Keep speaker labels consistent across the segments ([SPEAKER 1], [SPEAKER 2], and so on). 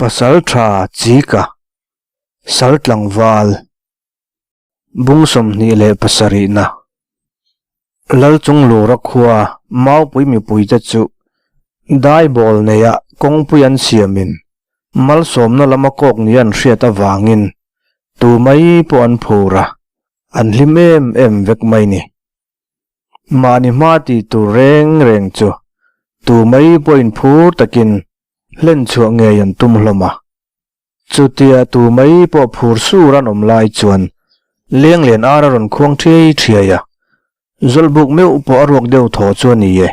[SPEAKER 1] Pasaltha Chika, Sal tlangval, Bung 27 na. Lalchunglura khua Maupui mipuite chu daibawl neia kawngpui an siamin malsawmna lama kawk ni an hriat avangin tu mai pawh an phur a, an hlim em em vek mai ni. Mahni hma ti tur reng reng chu tu mai pawhin phur takin hlen chhuah ngei an tum hlawm a. Chutia tu mai pawh phur sur an awm lai chuan Lenglian ar a rawn khuang thiai thiai a, Zawlbuk meuh pawh a ruak deuh thaw chu a ni e.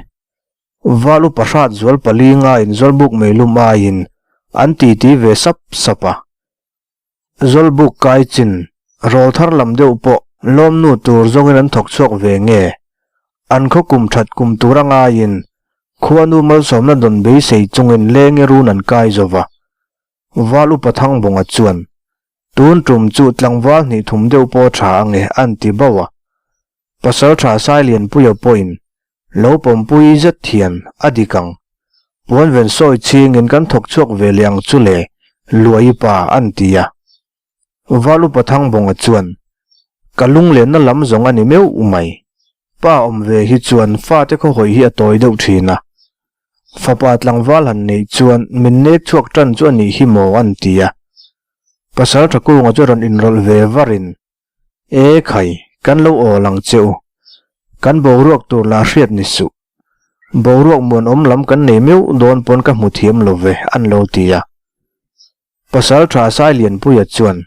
[SPEAKER 1] Val upa hrat zual pali ngaiin Zawlbuk meilum aiin an titi ve sap sap a. Zawlbuk kai chin rawl thar lam deuh pawh lawmnu tur zawngin an thawk chhuak ve nge? An khaw kum that kum tur a ngaiin khuanu malsawmna dawn beisei chungin leng i run an kai zo va. Val upa Thangbawnga chuan, Tun tum chu tlangval hnih thum deuh pawh tha ange an ti bauh a. Pasal tha Sailianpuia pawhin lo pawmpui zet hian a dik ang. Puan ven sawi chingin kan thawk chhuak ve leh ang chu le, Luai pa an ti a. Val upa Thangbawnga chuan, Ka lunglenna lam zawng a ni meuh mai. Pa awm ve hi chuan fate khawhawi hi a tawi deuh thin a. Fapa tlangval han neih chuan min nek chhuak tan chu a nih hi maw an ti a. Pasal tha kunga chu rawn inrawlh ve varin E khai, kan lo awl ang che u. Kan boruak tur la hriat ni suh. Boruak muanawm lam kan nei meuh dawn pawn ka hmu thiam lo ve, an lo ti a. Pasal tha Sailianpuia chuan,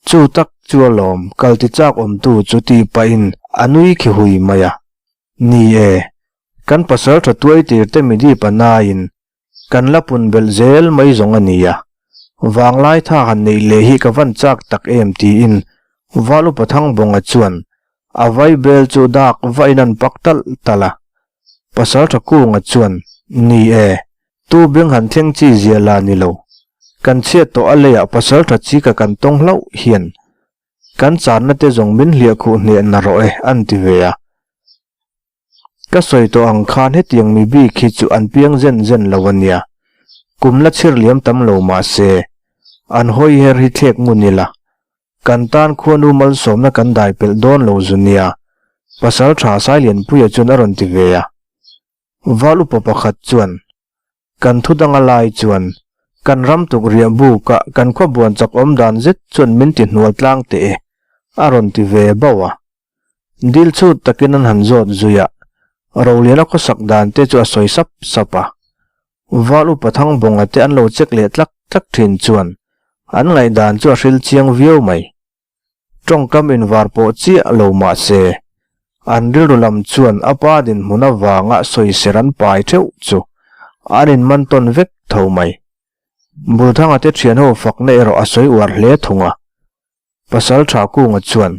[SPEAKER 1] Chu tak chu alawm, kal ti chak awmtu chu ti pahin a nui khi hui mai a. Ni e, kan pasal tha tuai tir te mi dip a naiin Kan la pun belh zel mai zawng a nia. Vanglai tha han neih leh hi ka van chak tak em tiin Val upa Thangbawnga chuan a vai bel chu dak vahin an pak talh talh a. Pasaltha Kunga chuan, Ni e, tu beng han thleng chi zia la ni lo. Kan chhiat tawh a leiah pasaltha chi ka kan tawng hlauh hian kan channa te zawng min hliah khuh hneh na rawh e an ti ve a. Ka sawi tawh ang khan hetiang mi bik hi chu an piang zen zen lo a nia. Kum la chhir liam tam lo mah se, an hawi her hi thlek ngun ila. Kan tan khuanu malsawmna kan dai pelh dawn lo zu nia, Pasal tha Sailianpuia chuan a rawn ti ve a. Val upa pakhat chuan, Kan thu danga lai chuan, kan ram tuk riah bukah kan khaw buan chak awm dan zet chuan min ti hnual tlang teh e, a rawn ti ve bauh a. Dil chhut takin an han zawt zui a, Roliana khawsak dan te chu a sawi sap sap a. Val upa Thangbawnga te an lo check leh tlak tlak thin chuan an ngaihdan chu a hril chiang viau mai. Tawngkam invar pawh chiah lo mah se, an rilru lam chuan a pa dinhmun avanga sawiser an pai theuh chu an inman tawn vek tho mai. Bulthanga te thianho fakna erawh a sawi uar hle thung a. Pasal tha Kunga chuan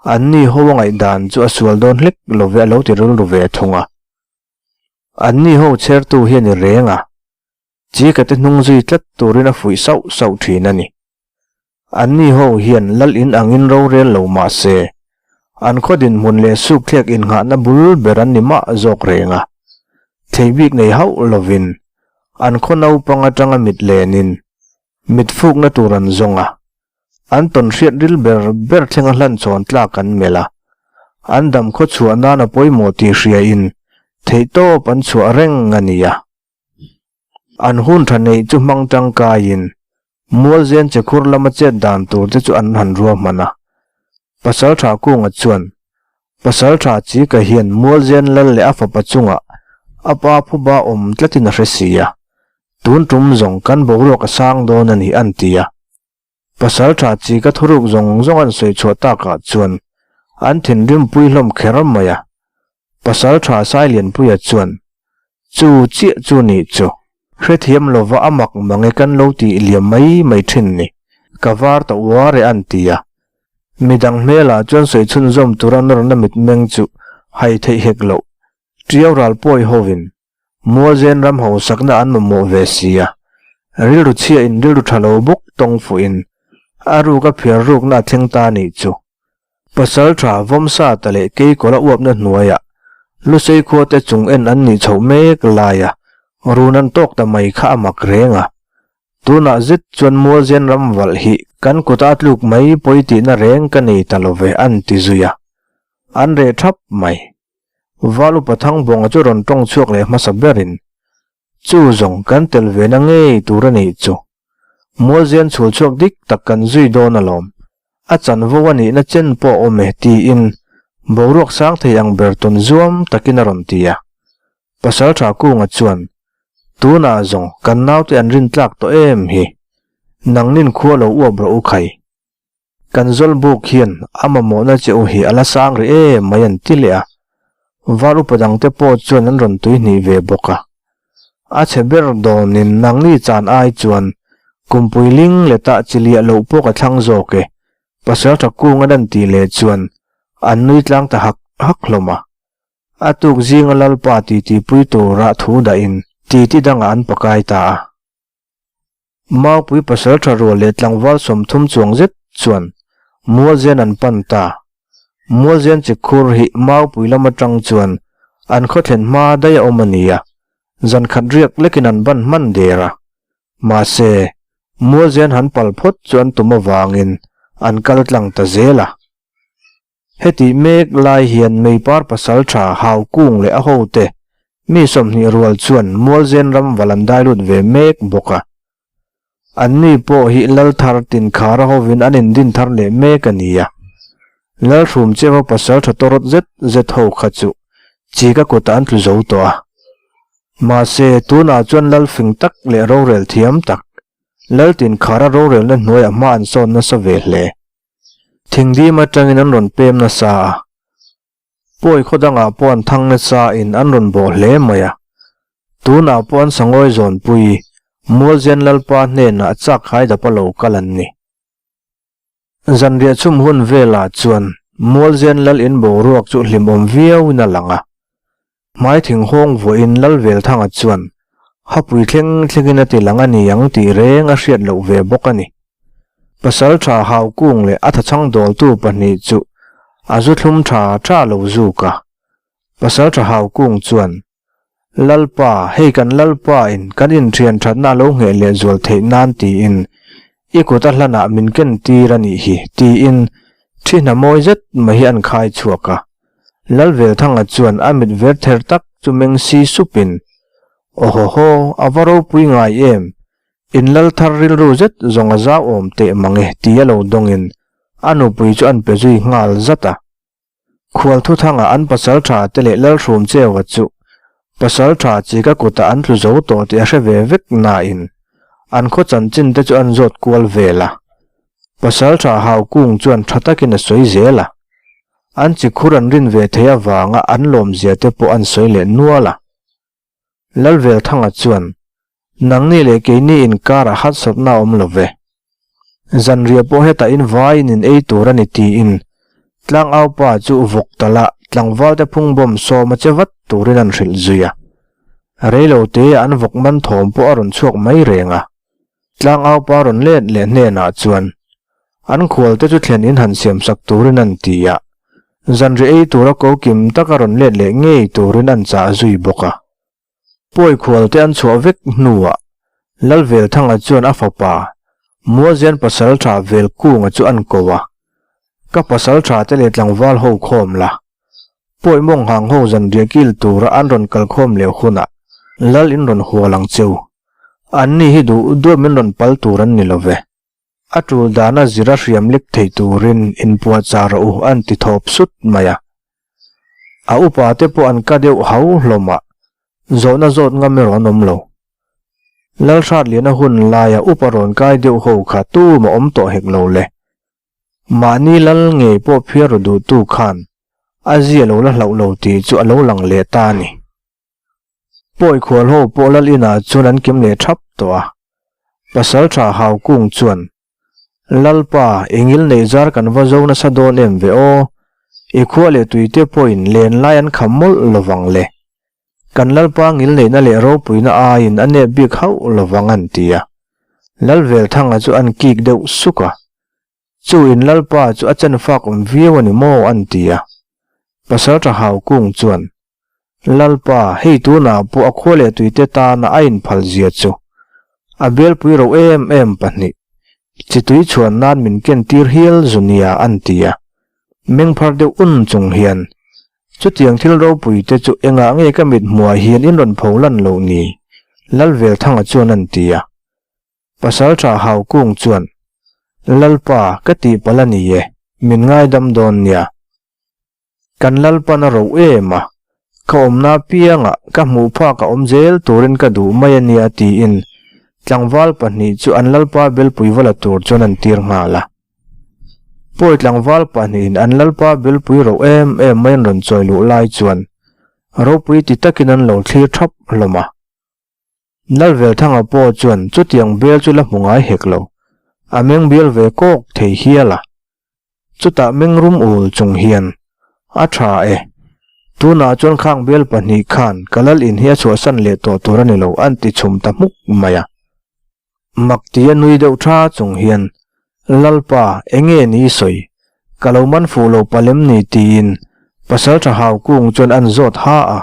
[SPEAKER 1] An ni ho a ngaihdan chu a sual dawn hlek lo ve a lo ti rilru ve thung a. An ni ho chhertu hi a ni reng a, Chika te hnung zui tlat turin a fuih sauh sauh thin a ni. An ni ho hian lal in angin rorel lo mah se, an khaw dinhmun leh sukthlek innghahna bul ber an ni mah zawk reng a. Thei bik nei hauh lovin an khaw naupang atanga mit lenin mit fukna tur an zawng a, An tawn hriat ril ber ber thlenga hlan chhawn tlak an melh a, an dam khaw chhuah nan a pawimawh tih hriain theihtawp an chhuah reng a ni a. An hun tha neih chu hmang tangkaiin Mualzen chekhur lama chet dan tur te chu an han ruahman a. Pasaltha Kunga chuan Pasaltha Chika hian Mualzen lal leh a fapa chungah a pa phuba awm tlatin a hre si a, tun tum zawng kan boruak a sang dawn a ni an ti a. Pasal tha chi ka thuruk zawng zawng an sawi chhuah takah chuan an thinrim pui hlawm kher mai a. Pasal tha Sailianpuia chuan, Chu chiah chu nih chu, hrethiam lova a mak mange kan lo tih liam mai mai thin ni, ka var ta uar e an ti a. Midang hmelah chuan sawi chhunzawm tura nawrna mitmeng chu hai theih hek loh, Tiau ral pawi hovin Mualzen ram hausakna an mamawh ve si a, rilru chhia in rilru tha lo bawk tawng fuhin a ruk a phiar rukna a thleng ta nih chu. Pasal tha vawmsa ta leh keikawla uapna hnuaiah Lusei khua te chung en an nih chhoh mek laia run an tawk ta mai kha a mak reng a. Tunah zet chuan Mualzen ram valh hi kan kuta tluk mai pawi tihna reng ka nei ta lo ve an ti zui a. An reh thap mai. Val upa Thangbawnga chu rawn tawng chhuak leh hmasa berin, Chu zawng kan tel ve na ngei tur a nih chu. Mualzen chhul chhuak dik tak kan zui dawn alawm. A chanvo a nihna chen pawh a awm e tiin boruak sang thei ang ber tawn zuam takin a rawn ti a. Pasaltha Kunga chuan, Tunah zawng kan naute an rin tlak tawh em hi? Nangnin khua lo uap rawh u khai. Kan zawlbuk hian a mamawhna che u hi a la sang rih em mai an ti leh a. Val upa dangte pawh chuan an rawn tuihnih ve bawk a. A chhe ber dawnin nangni chan ai chuan kumpui ling letah chi liah loh pawh ka thlang zawk e, Pasaltha Kunga an tih leh chuan an nui tlang ta hak hak hlawm a. A tuk zinga Lalpa titi pui tura thu dahin titi dangah an pakai ta a. Maupui pasal tha rual leh tlangval 30 chuang zet chuan Mualzen an pan ta. Mualzen chi khur hi Maupui lam atang chuan an khaw thlen hma daih a awm a ni a, zan khat riak lekin an ban hman der a. Mahse, Mualzen han pal phawt chu an tum avangin an kal tlang ta zel a. Hetih mek lai hian Meipar pasal tha Hau Kung leh a hote mi 20 rual chuan Mualzen ram val an dai lut ve mek bawk a. Anni pawh hi Lal thar tin khar a hovin an indin thar leh mek a ni a. Lal hrum cheva pasal tha tawrawt zet zet ho kha chu chika kutah an tlu zo tawh a. Mahse, tunah chuan Lal fing tak leh rorel thiam tak, Lal tin khar a rorelna hnuaiah hma an sawn nasa ve hle. Thingdim atangin an rawn pem nasa a, pawi khaw dangah pawh an thang nasa in an rawn bawh hle mai a. Tunah pawh an sangawi zawnpui Mualzen Lalpa hnenah chak haidap a lo kal an ni. Zanriah chhum hun velah chuan Mualzen Lal in boruak chu hlimawm viauin a lang a. Hmai thinghawng vuahin Lalvelthanga chuan hapui thleng thlengin a ti lang a ni ang tih reng a hriat loh ve bawk a ni. Pasal tha hau kung leh a thachhang dawltu pahnih chu a zu thlum tha tha lo zuk a. Pasal tha hau kung chuan, Lalpa, hei kan Lalpa in kan inthian thatna a lo ngheh leh zual theih nan tiin i kut a hlanah min ken tir a nih hi tiin thi hna mawi zet mai hi an khai chhuak a. Lalvelthanga chuan a mit ver ther tak chu meng si supin, Awhawhaw, a va ropui ngai em? In lal thar rilru zet zawng a zau awm teh mang e ti a lo dawngin a nupui chu an pe zui nghal zat a. Khual thuthanga an pasal tha te leh Lalhrum Cheua chu pasal tha chi ka kutah an tlu zo tawh tih a hre ve vek nain an khaw chanchin te chu an zawt kual vel a. Pasal tha Hau Kung chuan tha takin a sawi zel a. An chi khur an rin ve thei avanga an lawmzia te pawh an sawi leh nual a. Lalvelthanga chuan, Nangni leh keini inkarah harsatna a awm lo ve. Zanriah pawh hetah in vaiin in ei tur a ni tiin Tlangaupa chu vawk tala tlangvalte phungbawm sawm a che vat turin an hrilh zui a. Reilote an vawk man thawm pawh a rawn chhuak mai reng a. Tlangaupa rawn let leh hnenah chuan an khualte chu thlen in han siamsak turin an ti a, zanriah ei tura ko kim taka rawn let leh ngei turin an chah zui bawk a. Pawi khualte an chhuah vek hnuah Lalvelthanga chuan a fapa Mualzian Pasaltha Velkunga chu an ko a, Ka pasaltha te leh tlangval ho khawm la, Pawi mawng hang ho zanriah kil tura an rawn kalkhawm leh hunah Lal in rawn hual ang cheu. Anni hi duh duh min rawn pal tur an ni lo ve. A tul dana zira hriam lek thei turin inpuahchah rawh u an ti thawp sut mai a. A upa te pawh an ka deuh hau hlawm a, zawhna zawt ngam erawh an awm lo. Lalhratliana hun laia upa rawn kai deuh ho kha tumah awm tawh hek lo le. Mahni lal ngei pawh phiar ru duhtu khan a zia lo la hlauh lo tih chu a lo lang leh ta a ni. Pawi khual ho pawh lal inah chuan an kim leh thap tawh a. Pasal tha Hau Kung chuan, Lalpa, engil nei zar kan va zo nasa dawn em ve aw? I khua leh tuite pawhin len lai an kham mawlh lovang le. Kan Lalpa ngil neihna leh ropuina aiin a nep bik hauh lovang an ti a. Lalvelthanga chu an kik deuh suk a. Chu in Lalpa chu a chenfak awm viau a ni maw an ti a. Pasal tha Hau Kung chuan, Lalpa, hei tunah pawh a khua leh tuite tana a inphal zia chu. A belpui ro em em pahnih, chitui chhuan nan min ken tir hial zu nia an ti a. Meng phar deuh un chung hian, Chutiang thil ropui te chu engah nge ka mit hmuah hian in rawn pho lan loh ni? Lalvelthanga chuan an ti a. Pasalṭha Haukung chuan, Lalpa, ka tihpalh a ni e, min ngaidam dawn nia. Kan Lalpan a roh em a, ka awmna apiangah ka hmuh phak a awm zel turin ka duh mai a nia tiin tlangval pahnih chu an Lalpa belpui va la tur chuan an tir nghal a. Pawi tlangval pahnihin an Lalpa belpui roh em em mai an rawn chawi luh lai chuan ropui ti takin an lo thlir thap hlawm a. Lalvelthanga pawh chuan chutiang bel chu la hmu ngai hek lo, a meng bial ve kawk thei hial a. Chutah meng rum ul chung hian, A tha e, tunah chuan khang bel pahnih khan ka lal in hi a chhuahsan leh tawh tur a ni lo an ti chhum ta hmuk mai a. Mak tia nui deuh tha chung hian, Lalpa, enge ni i sawi? Ka lo man fuh lo palem ni tiin Pasaltha Haukung chuan an zawt ha a.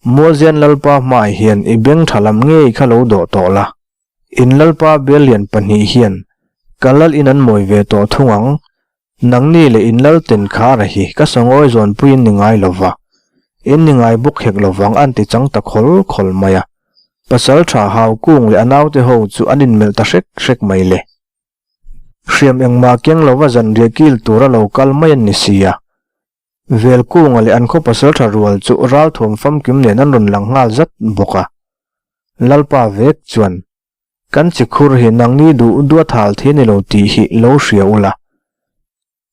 [SPEAKER 1] Mualzian Lalpa hmai hian i beng tha lam ngei kha lo dawh tawh la. In Lalpa Bellian pahnih hian ka lal in an mawi ve tawh thung ang. Nangni leh in lal ten khara hi ka sangawi zawnpui in ni ngai lo va, in ni ngai bawk hek lo vang an ti chang ta khawl khawl mai a. Pasal tha hau kung leh a naute ho chu an inmelh ta hrek hrek mai le. Hriam engmah keng lova zanriah kil tura lo kal mai an ni si a. Velkunga leh an khaw pasal tha rual chu ralthuam famkim nen an rawn lang nghal zat bawk a. Lalpa vek chuan, Kan chikhur hi nangni duh duh a thal thei ni lo tih hi lo hria ula.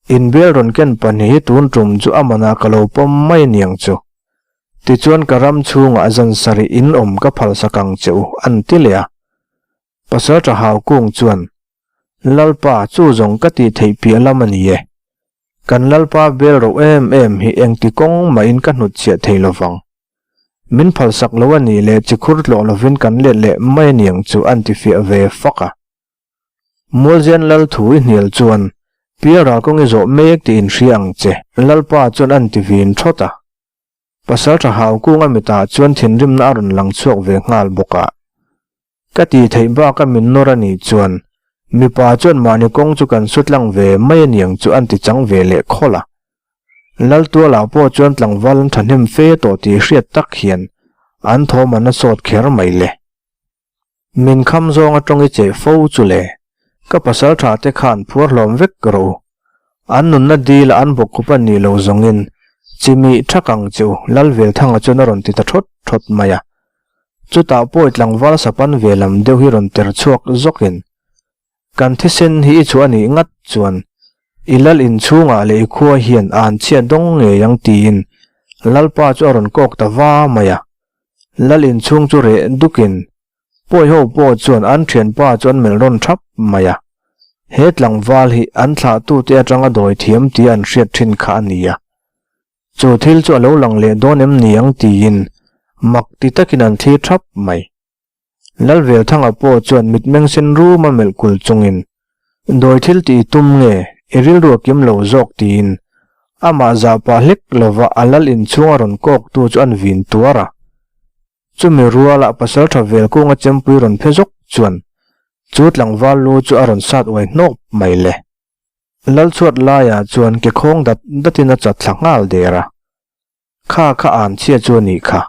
[SPEAKER 1] Inbel rawn ken pahnih hi tun tum chu a manah ka lo pawm mai aniang chu. Tichuan ka ram chhungah zan sarih in awm ka phalsak ang che u an ti leh a. Pasal tha hau kung chuan, Lalpa, chu zawng ka tih theih piah lam a ni e. Kan Lalpa bel roh em em hi engti kawng mahin ka hnutchhiah thei lo vang. Min phalsak lo a nih leh chikhur tlawh lovin kan let leh mai a niang chu an ti fiah ve fak a. Mualzian Lal thu i hnial chuan, Pialral kawng i zawh mek tih inhria ang che, Lalpa chuan an ti vin thawt a. Pasal tha hau kunga mitah chuan thinrimna a rawn lang chhuak ve nghal bawk a. Ka tih theih baka min nawr a nih chuan mipa chuan mahni kawng chu kan su tlang ve mai a niang chu an ti chang ve leh khawl a. Laltualah pawh chuan tlangval an thahnem fe tawh tih hriat tak hian an thawm an a sawt kher mai le. Min kham zawng atawng i cheh fo chu le, ka pasal tha te khan phuar hlawm vek rawh u. An nunna dil a an bawk khup a nih lo zawngin chimih thak ang che u Lalvelthanga chuan a rawn ti ta thawt thawt mai a. Chutah pawi tlangval sapan ve lam deuh hi rawn ter chhuak zawkin, Kan thisen hi i chhuah anih ngat chuan i lal inchhungah leh i khua hian an chhiat dawng ngei ang tiin Lalpa chu a rawn kawk ta va mai a. Lal inchhung chu reh dukin pawi ho pawh chuan an thianpa chu an melh rawn thap mai a. He tlangval hi an thlahtute atanga dawi thiam tia an hriat thin kha a ni a. Chu thil chu a lo lang leh dawn em ni ang tiin mak ti takin an thlir thap mai. Lalvelthanga pawh chuan mitmeng sen rum a melh kul chungin, Dawi thil tih i tum nge, i rilru a kim lo zawk tiin amah zah pah hlek lova a lal inchhung a rawn kawk tu chu an vin tuar a. Chumi ruala pasaltha Velkunga chempui rawn phe zawk chuan chu tlangval lu chu a rawn sat uai hnawk mai le. Lalchhuat laiah chuan ke khawng dat datin a chat thla nghal der a. Kha kha an chhia chu a nih kha.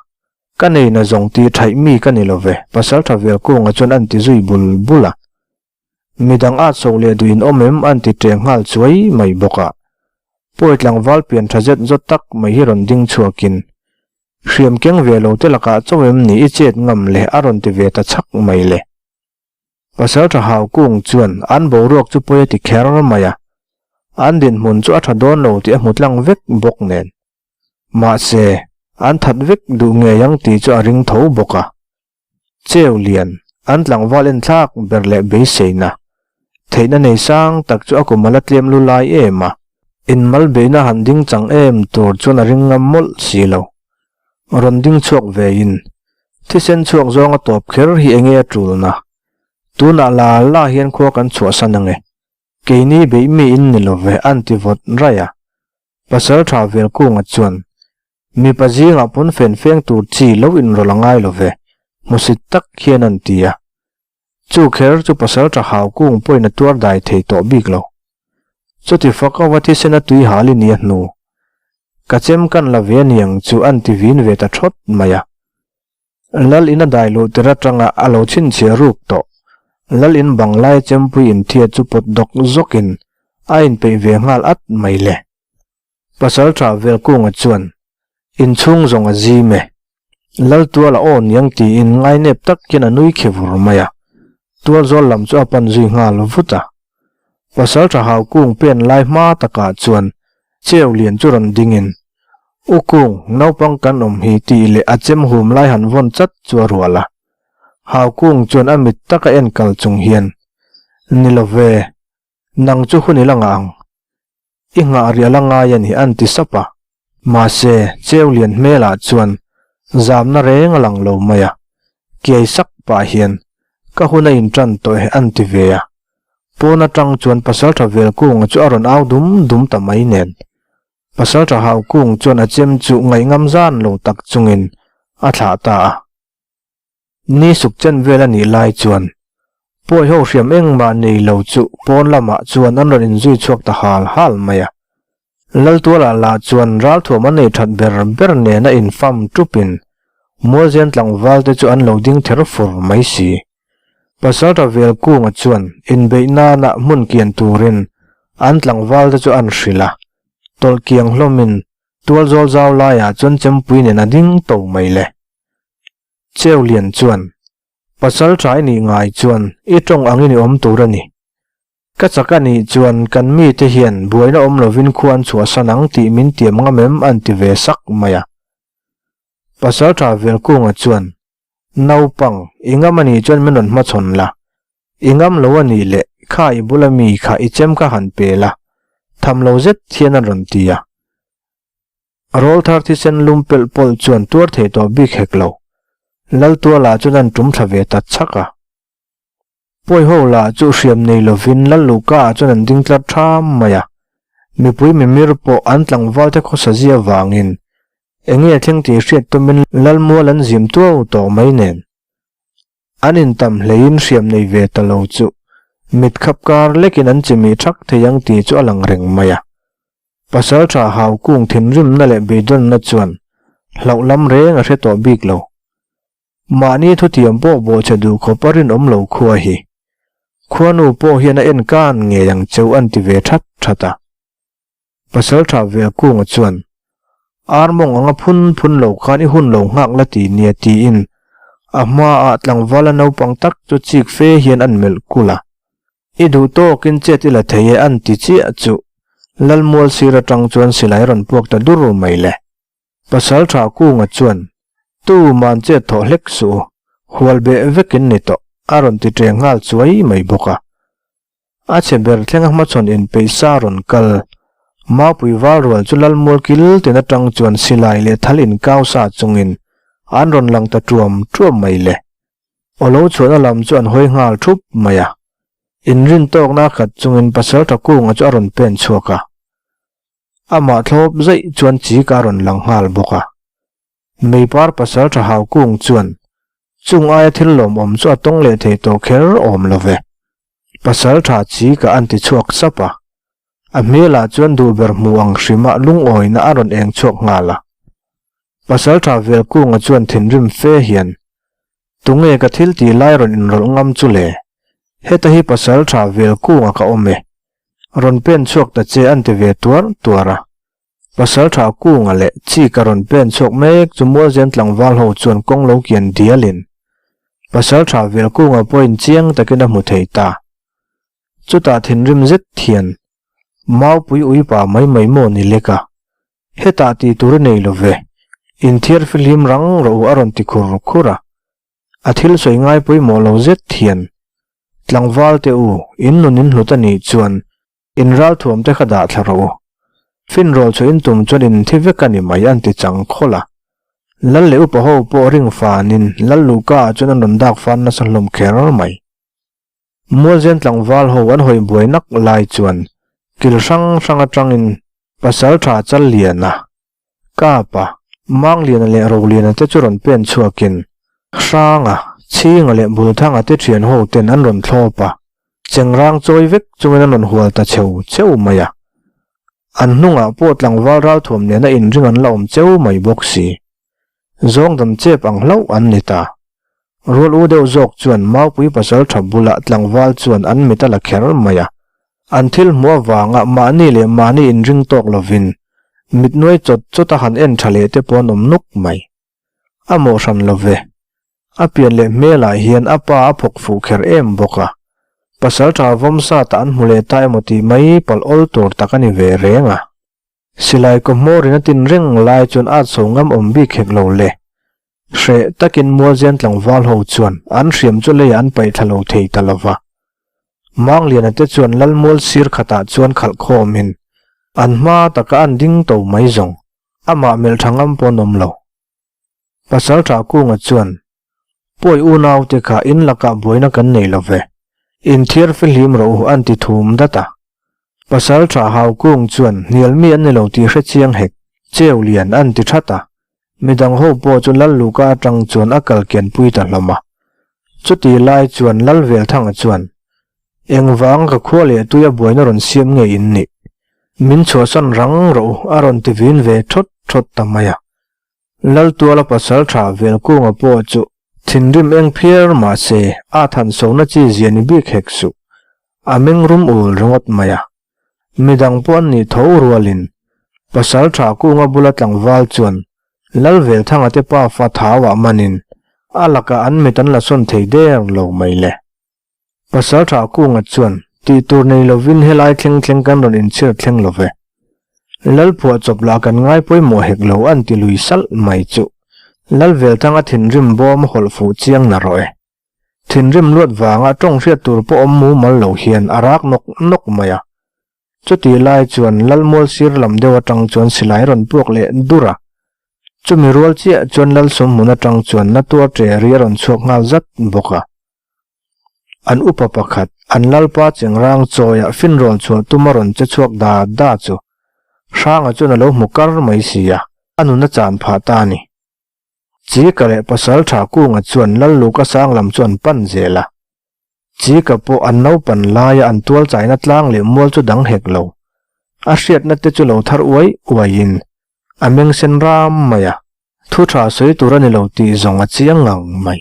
[SPEAKER 1] Ka nei na zawng ti thaih mi ka ni lo ve, Pasaltha Velkunga chuan an ti zui bul bul a. Midang at so leh duh in awm em an ti teng nghal chuai mai bawk a. Pawi tlangval pian tha zet zawt tak mai hi rawn ding chhuakin, Hriam keng ve lo te lakah chaw em ni i chet ngam le a rawn ti ve ta chhak mai le. Pasalṭha Haukung chuan an boruak chu pawi a ti kher mai a, an dinhmun chu a ṭha dawn lo tih a hmu tlang vek bawk nen. Mahse, an that vek duh ngei ang tih chu a ring tho bawk a. Cheu lian, an tlangval enthlak ber leh beiseina, theihna nei sang tak chu a kum a la tlem lu lai em a, inmal beihna han ding chang em tur chuan a ring ngam mawlh si lo. Rawn ding chhuak vein, thisen chhuak zawnga tawp kher hi enge a tulna? Tunah la la hian khua kan chhuahsan ange. Keini beih mi in ni lo ve an ti vawt raih a. Pasal tha Velkunga chuan, Mipa zingah pawn fen feng tur chi lo inrawlh a ngai lo ve, hmusit tak hian an ti a. Chu kher chu pasalṭha hau kung pawhin a tuar dai thei tawh bik lo. Chuti fak ava thisen a tui hal i nia hnu. Ka chem kan la ve aniang chu an ti vin ve ta thawt mai a. Lal in a dai luh tir atanga a lo chhinchhiah ruk tawh. Lal in bang lai chempui inthia chu pawt dawk zawkin a inpeih ve nghal at mai le. Pasalṭha Velkunga chuan, Inchhung zawng a zim e. Laltuala aw niang tiin ngainep tak hian a nui khi vur mai a. Tualzawl lam chu a pan zui nghal vut a. Pasalṭha Haukung pen lai hma takah chuan Cheu lian chu rawn dingin, U Kung, naupang kan awm hi tih leh a chem hum lai han vawn chat chu a rual a. Haukung chuan a mit taka en kal chung hian, Ni lo ve, nang chu hun i la ngah ang. I nghah rial a ngai a ni an ti sap a. Mahse, Cheu lian hmelah chuan zamna reng a lang lo mai a. Kiai sak pah hian, Ka hun a inṭan tawh e an ti ve a. Pawn aṭang chuan Pasalṭha Velkunga chu a rawn au dum dum ta mai nen. Pasalṭha Haukung chuan a chem chu ngaihngam zan lo tak chungin a thlah ta a. Ni suk chen vel a nih lai chuan pawi ho hriam engmah nei lo chu pawn lamah chuan an rawn inzui chhuak ta hal hal mai a. Laltualah lah chuan ralthuam an nei that ber ber nena infam tupin Mualzen tlangval te chu an lo ding ther fur mai si. Pasalṭha Velkunga chuan inbeih nana hmun kian turin an tlangval te chu an hrilh a, tawlh kiang hlawmin tualzawl zau laiah chuan chempui nen a ding to mai le. Cheu Lian chuan, Pasal ṭai nih ngai chuan i ṭawng angin i awm tur a ni. Ka chak a nih chuan kan mite hian buaina awm lovin khua an chhuahsan ang tih min tiam ngam em an ti ve sak mai a. Pasal ṭha Velkunga chuan, Naupang, i ngam a nih chuan min rawn hmachhawn la. I ngam lo a nih leh kha i bula mi kha i chem kha han pe la, tham lo zet hian a rawn ti a. Rawl thar thisen lum pelh pawlh chuan tuar thei tawh bik hek lo. Laltuala chuan an tum thla ve ta chhak a. Pawi ho lah chu hriam nei lovin Lal Luhka ah chuan an ding tlar tham mai a. Mipui mimir pawh an tlangval te khawsa zia vangin enge thleng tih hriat tumin Lalmual an zim tuau tawh mai nen. An intam hleiin hriam nei ve ta lo chu mit khap kar lekin an chimih thak thei ang tih chu a lang reng mai a. Pasalṭha hau kung thinrimna leh beidawnna chuan hlauh lam reng a hre tawh bik lo. Mahni thutiam pawh bawhchhe duh khawp a rinawm lo khua hi. Khuanu pawh hian a en kan ngei ang cheu an ti ve that that a. Pasalṭha Velkunga chuan, Armawng anga phun phun lo khan i hun lo nghak la ti nia tiin a hmaah tlangvala naupang tak chu chik fe hian an melh kulh a. I duh tawkin chet i la thei e an ti chiah chu Lalmual sir atang chuan silai rawn puak ta dur mai le. Pasalṭha Kunga chuan, Tu man chet thawh hlek suh u, hual beh vekin ni tawh a rawn ti ṭeng nghal chuai mai bawk a. A chhe ber thlenga hmachhawn inpeih sa rawn kal. Maupui val rual chu Lalmual kil tin atang chuan silai leh thal inkau sa chungin an rawn lang ta ṭuam ṭuam mai le. Aw lo chhuahna lam chu an hawi nghal thup mai a. Inrin tawkna a khat chungin Pasalṭha Kunga chu a rawn pen chhuak a. Amah thlawp zaih chuan chik a rawn lang nghal bawk a. Meipar Pasalṭha Hau Kung chuan chung aia thil lawmawm chu a tawng leh thei tawh kher awm lo ve. Pasalṭha chik a an ti chhuak sap a. A hmelah chuan duh ber hmu ang hrima lungawina a rawn eng chhuak nghal a. Pasalṭha Velkunga chuan thinrim fe hian, Tunge ka thil tih lai rawn inrawlh ngam chu le? Heta hi Pasalṭha Velkunga ka awm e. Rawn pen chhuak ta che an ti ve tuar tuar a. Pasalṭha Kunga leh Chika rawn pen chhuak mek chu Mualzen tlangval ho chuan kawng lo kian dialin Pasalṭha Velkunga pawhin chiang takin a hmu thei ta. Chutah thinrim zet hian, Maupui uipa mai mai maw ni lek a? Hetah tih tur i nei lo ve, inthiar fihlim rang rawh u a rawn ti khur khur a. A thil sawi ngai pawimawh lo zet hian, Tlangval te u, in nun in hlut a nih chuan in ralthuam te kha dah thla rawh u. Finrawl chhuah in tum chuan in thi vek a ni mai an ti chang khawlh a. Lal leh upa ho pawh ring fanin Lal Luhka ah chuan an rawn dak fan nasa hlawm kher mai. Mualzen tlangval ho an hawi buai nak lai chuan kil hrang hrang atangin Pasaltha Challiana, Kapa, Mangliana leh Roliana te chu rawn pen chhuakin Hranga, Chhinga leh Bulthanga te thian ho ten an rawn thlawp a, chengrang chawi vek chungin an rawn hual ta cheu cheu mai a. An hnungah pawh tlangval ralthuam nena inring an la awm cheu mai bawk si. Zawng dam chep ang hlauh an ni ta. Rual u deuh zawk chuan Maupui pasal tha bulah tlangval chuan an mit a la kher mai a. An thil hmuh avanga mahni leh mahni inring tawk lovin mit nuai chawt chawt a han en tha leh te pawh an awm nuk mai. A mawh hran lo ve. A pian leh hmelah hian a pa a phawk fuh kher em bawk a. Pasal tha vawm sat ah an hmu leh ta emaw tih mai palh awl tur tak a ni ve reng a. Silai kaw hmawrin a tin reng lai chuan at chho ngam awm bik hek lo le. Hreh takin Mualzian tlangval ho chuan an hriam chu leiah an paih thla lo thei ta lo va. Mangliana te chuan Lalmual sir khatah chuan khalh khawmin an hma taka an ding to mai zawng amah melh tha ngam pawh an awm lo. Pasal tha Kunga chuan, Pawi unaute kha in lakah buaina kan nei lo ve, inthiar fihlim rawh u an ti thum dat a. Pasal tha Hau Kung chuan hnial mi an ni lo tih hre chiang hek, cheu lian an ti that a. Midang ho pawh chu Lal Luka atang chuan a kal kian pui ta hlawm a. Chuti lai chuan Lal Velthanga chuan, Engvang ka khua leh tuia buaina rawn siam nge in nih? Min chhuahsan rang rawh u a rawn ti vin ve thawt thawt ta mai a. Laltuala pasal tha Velkunga pawh chu thinrim eng phiar mah se a than sona chi zia ni bik hek suh. A meng rum ul ringawt mai a. Midang pawh an nih tho rualin pasal tha Kunga bula tlangval chuan Lalvelthanga te pafa thauah manin a lakah an mit an la sawn thei der lo mai le. Pasal tha Kunga chuan tih tur nei lovin helai thleng thleng kan rawn inchhir thleng lo ve. Lalphuah chawp lah kan ngai pawimawh hek lo an ti lui salh mai chu. Lalvelthanga thinrim bawm a hawlh fuh chiang na rawh e. Thinrim luat vanga tawng hriat tur pawh awm mumal lo hian a rak nawk nawk mai a. Chutih lai chuan Lalmual sir lam deuh atang chuan silai rawn puak leh dur a. Chumi rual chiah chuan Lalsawmhmun atang chuan na tuar ṭe ri a rawn chhuak nghal zat bawk a. An upa pakhat, an lalpa chengrang chawiah finrawl chhuah tum a rawn che chhuak da da chu Hranga chuan a lo hmu kar mai si a, a nun a chan phah ta a ni. Chika leh pasal tha Kunga chuan Lalluka sang lam chu an pan zel a. Chika pawh an naupan laia an tual chaina tlang leh mual chu dang hek lo. A hriatna te chu lo thar uai uaiin a meng sen ram mai a, thu tha sawi tur a ni lo tih zawng a chiang ngang mai.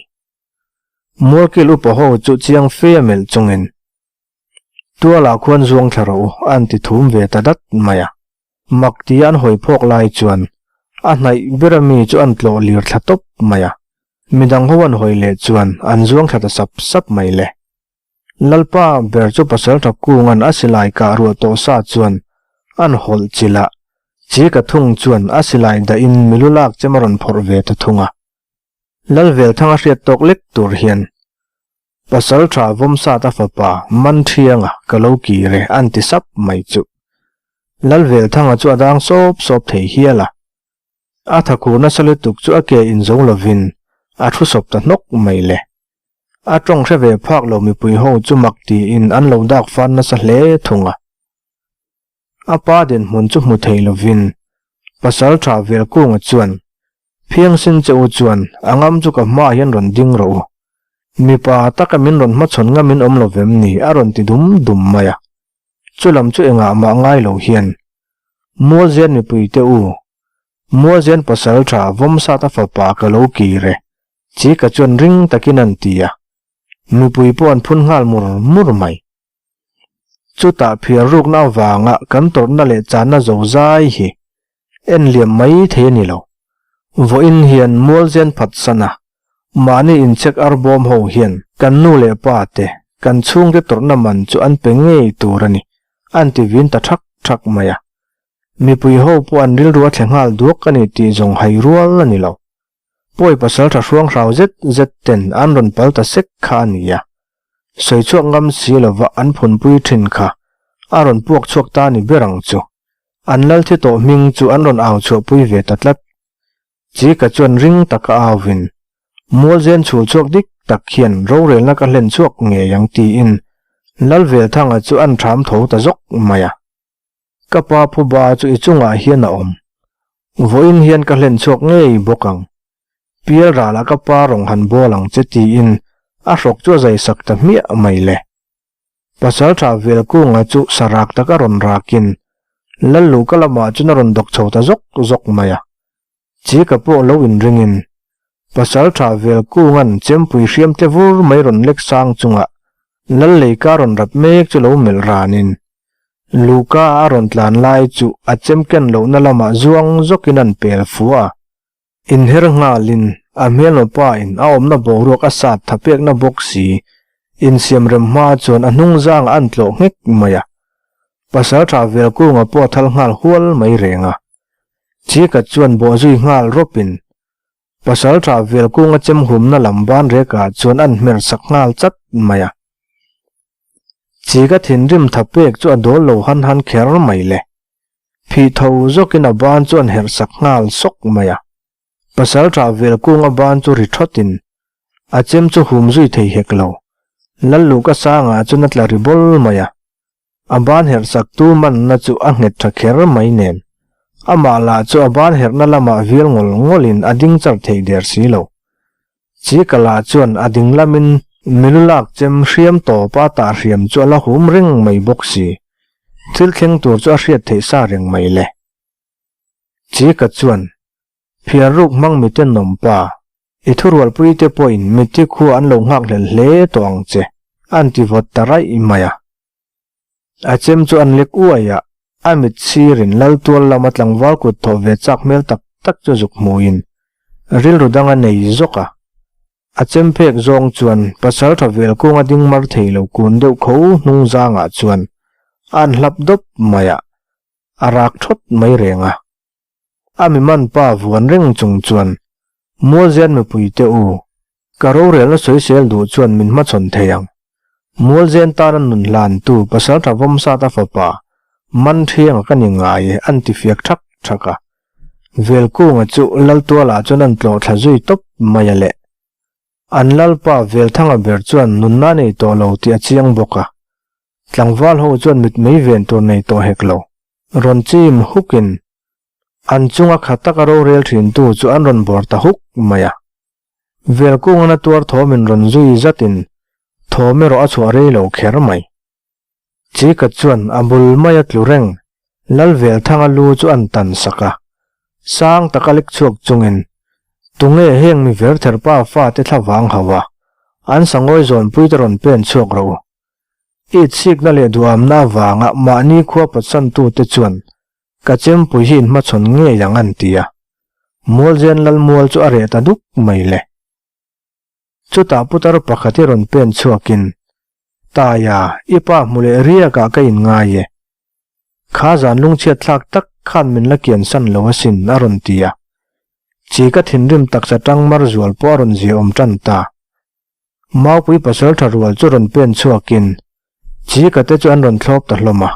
[SPEAKER 1] Mualkil upa ho chu chiang fe a melh chungin, Tualah khuan zuang thla rawh u, an ti thum ve ta dat mai a. Mak tia an hawi phawk lai chuan a hnaih ber a mi chu an tlawh lir thla tawp mai a. Midang ho an hawi leh chuan an zuang thla ta sap sap mai le. Lalpa ber chu pasaltha kunga'n a silai kah ruah tawh sa chuan an hawlh chilh a, chi ka thung chuan a silai dahin milu lak chem a rawn phawrh ve ta thung a. Lalvelthanga hriat tawk lek tur hian Pasal tha Vawmsata fapa Manthianga ka lo kir e an ti sap mai chu. Lalvelthanga chu a dang sawp sawp thei hial a. A thakhur nasa lutuk chu a ke inzo lovin a thu sawp ta hnawk mai le. A tawng hre ve phak lo mipui ho chu mak tiin an lo dak fan nasa hle thung a. A pa dinhmun chu hmu thei lovin Pasal tha Velkunga chuan Phiangsin che u chuan a ngam chu ka hmaah hian rawn ding rawh u. Mipa taka min rawn hmachhawn ngamin awm lo vem ni a rawn ti dum dum mai a. Chulam chu engah mah ngai lo hian Mualzen mipui te u, Mualzen pasal tha Vawmsata fapa ka lo kir e, Chika chuan ring takin an ti a. Mipui pawh an phun nghal mur mur mai. Chutah phiar rukna avanga kan tawrhna leh channa zo zai hi en liam mai thei a ni lo. Vawiin hian Mualzen phatsana mahni inchek arbawm ho hian kan nu leh pa te, kan chhungte tawrhna man chu an pe ngei tur a ni, an ti vin ta thak thak mai a. Mipui ho pawh an rilru a thle nghal duak a ni tih zawng hai rual a ni lo. Pawi pasal tha hruang hrau zet zet ten an rawn pal ta sek kha a ni a. Sawi chhuak ngam si lova an phunpui thin kha a rawn puak chhuak ta ni ber ang chu. An lal thi tawh hming chu an rawn au chhuahpui ve ta tlat. Chika chuan ring taka auvin, Mualzen chhul chhuak dik tak hian rorelna ka hlen chhuak ngei ang tiin Lalvelthanga chu an ṭham tho ta zawk mai a. Ka pa phuba chu i chungah hian a awm. Vawiin hian ka hlen chhuak ngei bawk ang. Pial ralah ka pa rawng han bawl ang che tiin a hrawk chu a zai sak ta hmiah mai le. Pasalṭha Velkunga chu sarak taka rawn rakin Lalluka lamah chuan a rawn dawk chho ta zawk zawk mai a. Chika pawh lo inringin Pasalṭha Velkunga'n chempui hriam te vur mai rawn lek sang chunga Lalleika rawn rap mek chu lo melh ranin Luka a rawn tlan lai chu a chem ken lohna lamah zuang zawkin an pel fu a. Inher nghalin a hmelma pa in a awmna boruak a sat tha pekna bawk si, insiam rem hma chuan a hnung zangah an tlawh nghek mai a. Pasaltha Velkunga pawh a thal nghal hual mai reng a. Chika chuan bawh zui nghal rawpin Pasaltha Velkunga chem humna lam ban rekah chuan an hmer sak nghal chat mai a. Chika thinrim tha pek chu a dawl lo han han kher mai le. Phih tho zawkin a ban chu an herh sak nghal sawk mai a. Pasalṭha Velkung a ban chu ri ṭhawtin a chem chu hum zui thei hek lo. Lalluka sangah chuan a tla ri bawl mai a. A ban herh sak tu manna chu a nghet ṭha kher mai nen. Amah lah chu a ban herhna lamah vial ngawl ngawlin a ding char thei der si lo. Chika lah chuan a ding lamin milu lak chem hriam tawpa tah hriam chu a la hum reng mai bawk si. Thil thleng tur chu a hriat theih sa reng mai le. Chika chuan, Phiar ruk hmang mite nawm pa, i thurualpui te pawhin mitthi khua an lo nghak hlel hle tawh ang che, an ti vawt ta raih mai a. A chem chu an lek uai a, a mit sirin Laltual lama tlangval kut thawh ve chak hmel tak tak chu zuk hmuin rilru dang a nei zawk a. A chem phek zawng chuan Pasaltha Velkunga ding mar thei lo kun deuh kho hnung zangah chuan an hlap dawp mai a, a rak thawt mai reng a. A mi man pa vuan reng chung chuan, Mualzen mipui te u, ka rorelna sawisel duh chuan min hmachhawn thei ang. Mualzen tana nun hlantu Pasaltha Vawmsata fapa man thianga ka ni ngai e an ti fiak thak thak a. Velkunga chu Laltuala chuan an tlawh thla zui tawp mai a leh. An Lalpa Velthanga ber chuan nunna nei tawh lo tih a chiang bawk a. Tlangval ho chuan mitmei ven tur nei tawh hek lo. Rawn chim hukin an chunga kha taka rorel thintu chu an rawn bawr ta huk mai a. Velkungan a tuar thawmin rawn zui zatin thawm erawh a chhuah rei lo kher mai. Chika chuan a bul maia tlu reng Lalvelthanga lu chu an tan sak a, sang taka lek chhuak chungin tunge heng mi vertherpa fate thlavang hauh a, an sangawi zawnpuite rawn pen chhuak rawh u. Itsikna leh duhamna avanga mahni khua pawtsantute chuan ka chempui hi inhmachhawn ngei ang an ti a. Mualzen Lalmual chu a reh ta duk mai le. Chutah putar pakhat hi rawn pen chhuakin, Taia, i pa hmu leh riakah ka inngai e. Kha zan lungchhiat thlak tak khan min la kiansan lo asin a rawn ti a. Chi ka thinrim taksa tang mar zual pawh a rawn ziaawm tan ta. Maupui pasal tha rual chu rawn pen chhuakin Chika te chu an rawn thlawp ta hlawm a.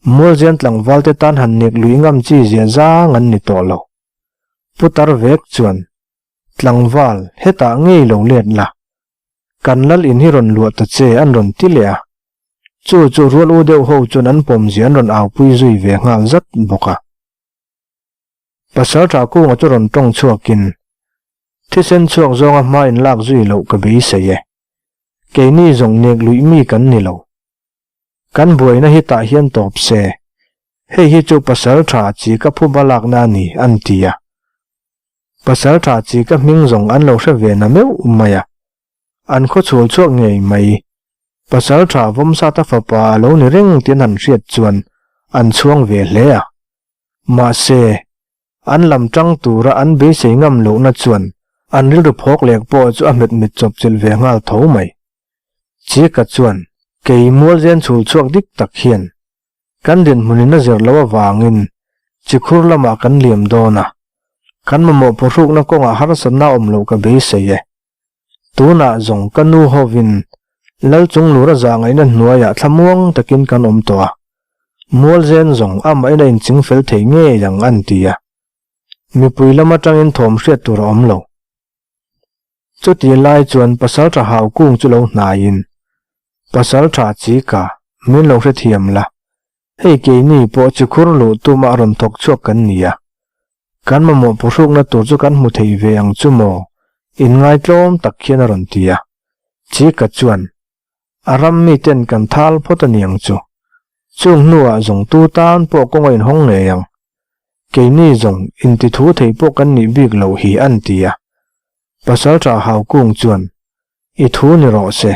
[SPEAKER 1] Mualzian tlangval te tan han nek lui ngam chi zia zang an ni tawh lo. Putar vek chuan, Tlangval, hetah ngei lo let la. Kan lal in hi rawn luah ta che an rawn ti leh a. Chu chu rual u deuh ho chuan an pawmzia an rawn aupui zui ve nghal zat bawk a. Pasal tha kunga chu rawn tawng chhuakin, Thisen chhuak zawnga hma in lak zui loh ka beisei e. Keini zawng nek luih mi kan ni lo. Kan buaina hi tah hian tawp se. Hei hi chu pasal tha chi ka phuba lakna a ni, an ti a. Pasal tha chi ka hming zawng an lo hre ve na meuh mai a. An khaw chhul chhuak ngei mai. Pasal tha Vawmsata fapa a lo ni reng tih an han hriat chuan an chhuang ve hle a. Mahse, an lam tang tura an beisei ngam lohna chuan an rilru phawk lek pawh chu a hmet mit chawp chilh ve nghal tho mai. Chika chuan, Kei Mualzen chhul chhuak dik tak hian kan dinhmunin a zir loh avangin chikhur lamah kan liam dawn a, kan mamawh pawhrukna kawngah harsatna awm loh ka beisei e. Tunah zawng ka nu hovin Lalchunglura zahngaihna hnuaiah thlamuang takin kan awm tawh a, Mualzen zawng amahin a inching fel thei ngei ang an ti a. Mipui lam atangin thawm hriat tur a awm lo. Chuti lai chuan Pasaltha Haukung chu lo hnaiin, Pasaltha Chika, min lo hrethiam la, hei keini pawh chikhur luh tuma rawn thawk chhuak kan ni a. Kan mamawh pawhrukna tur chu kan hmu thei ve ang chu maw? Inngaitlawm tak hian a rawn ti a. Chika chuan, A ram miten kan thal phawt a ni ang chu. Chung hnuah zawng tu tan pawh kawng a inhawng ngei ang. Keini zawng intithu thei pawh kan nih bik loh hi an ti a. Pasalṭha Haukung chuan, I thu ni rawh se.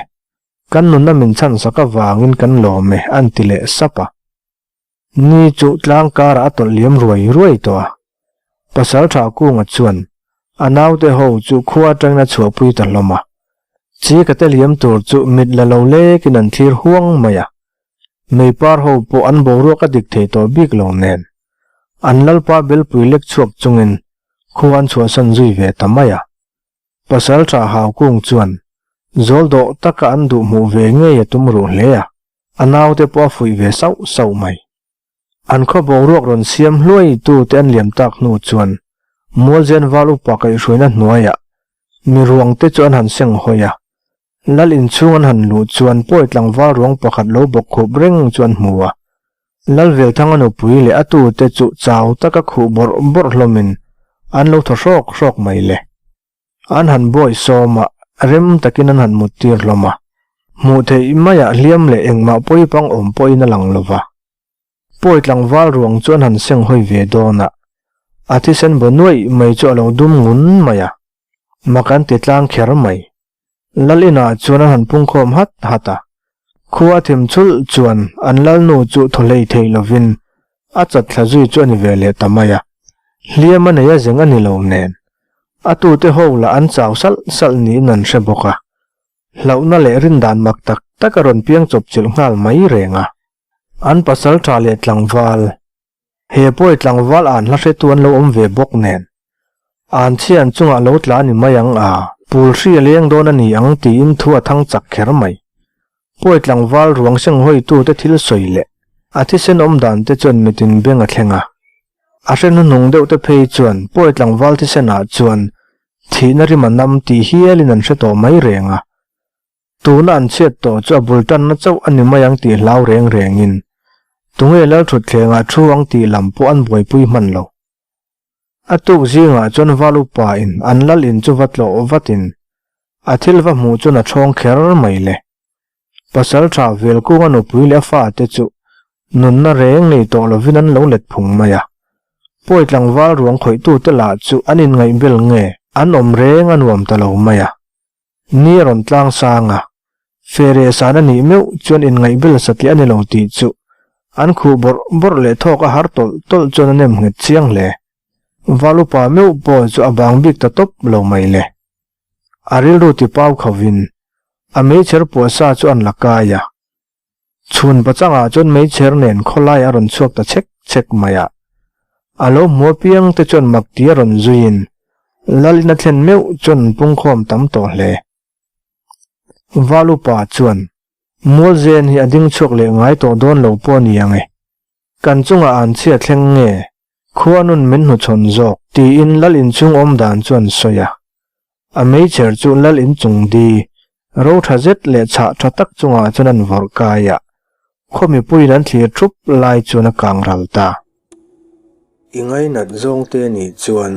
[SPEAKER 1] Kan nunna min chhansak avangin kan lawm e an ti leh sap a. Ni chu tlang karah a tawlh liam ruai ruai tawh a. Pasal tha Kunga chuan a naute ho chu khua atangin a chhuahpui ta hlawm a. Chi ka te liam tur chu mit la lo lekin an thlir huang mai a. Meipar ho pawh an boruak a dik thei tawh bik lo nen. An lalpa belpui lek chhuak chungin khua an chhuahsan zui ve ta mai a. Pasal tha Haukung chuan zawl dawh taka an duh hmuh ve ngei a tum ruh hle a, a naute pawh a fuih ve sauh sauh mai. An khaw boruak rawn siam hluai tute an liam tak hnu chuan Mualzen val upa kaihhruaina hnuaiah mi ruangte chu an han seng hawi a, Lal inchhung an han luh chuan pawi tlangval ruang pakhat lo bawk khup reng chu an hmu a. Lal Velthanga nupui leh a tute chu chau taka khuh bawrh bawrh hlawmin an lo thaw hrawk hrawk mai le. An han bawi sawm a, rem takin an han mut tir hlawm a. Hmuh theih maiah hliam leh engmah pawi pang awm pawhin a lang lo va. Pawi tlangval ruang chu an han seng hawi ve dawn a, a thisen baw nuaih mai chu a lo dum ngun mai a, mak an ti tlang kher mai. Lal inah chuan an han pungkhawm hat hat a, khua a thim chulh chuan an lalnu chu thaw hlei thei lovin a chat thla zui chu a ni ve leh ta mai a, hliam a nei a zeng a ni lo nen, a tute ho lah an chau salh salh niin an hre bawk a, hlauhna leh rindan mak tak tak a rawn piang chawp chilh nghal mai reng a. An pasal tha leh tlangval, he pawi tlangval an hla hretu an lo awm ve bawk nen, an chhian chungah lo tla ni mai ang a, pul hri a leng dawn a ni ang tiin thu a thang chak kher mai. Pawi tlangval ruang seng hawitute thil sawi leh a thisen awm dan te chuan mitin beng a thleng a. A hre hnuhnung deuh te phei chuan pawi tlangval thisenah chuan thihna rim a nam tih hialin an hre tawh mai reng a. Tuna an chhiat tawh chu a bul tanna chauh a ni mai ang tih hlau reng rengin tunge Lalthutthlengah thu ang tih lam pawh an buaipui hman lo. A tuk zingah chuan Val upa in an lal in chu va tlawh vatin a thil va hmuh chuan a thawng kher mai le. Pasal tha Velkunga nupui leh a fate chu nunna reng nei tawh lovin an lo let phung mai a. Pawi tlangval ruang khawihtute lah chu an inngaihbel nge an awm reng a nuam ta lo mai a. Ni a rawn tlang sang a, fere san a nih meuh chuan inngaihbel satliah a ni lo tih chu an khuh bawrh bawrh leh thawk a har tawlh tawlh chuan a nem nghet chiang hle. Val upa meuh pawh chu a bang bik ta tawp lo mai le. A rilru ti pau khovin a meichher puahsa chu an la kai a. Chhun pachangah chuan meichher nen khawlai a rawn chhuak ta chhek chhek mai a. A lo hmu apiang te chuan mak ti a rawn zuiin Lalin a thlen meuh chuan an pungkhawm tam tawh hle. Val upa chuan Mualzen hi a ding chhuak leh ngai tawh dawn lo pawh a ni ang e. Kan chungah an chhia thleng nge? Khua nun min hnuchhawn zawk tiin Lal inchhung awm dan chuan sawi a. A meichher chu Lal inchung di ro tha zet leh chhah tha tak chungah chuan an vawrh kai a, khaw mipuiin an thlir thup lai chuan a kang ral ta. I ngainat zawng te nih chuan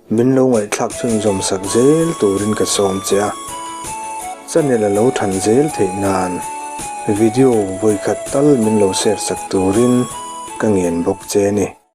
[SPEAKER 1] min lo ngaihthlak chhunzawm sak zel turin ka sawm che a, channel a lo than zel theih nan video vawikhat tal min lo share sak turin ka ngen bawk che a ni.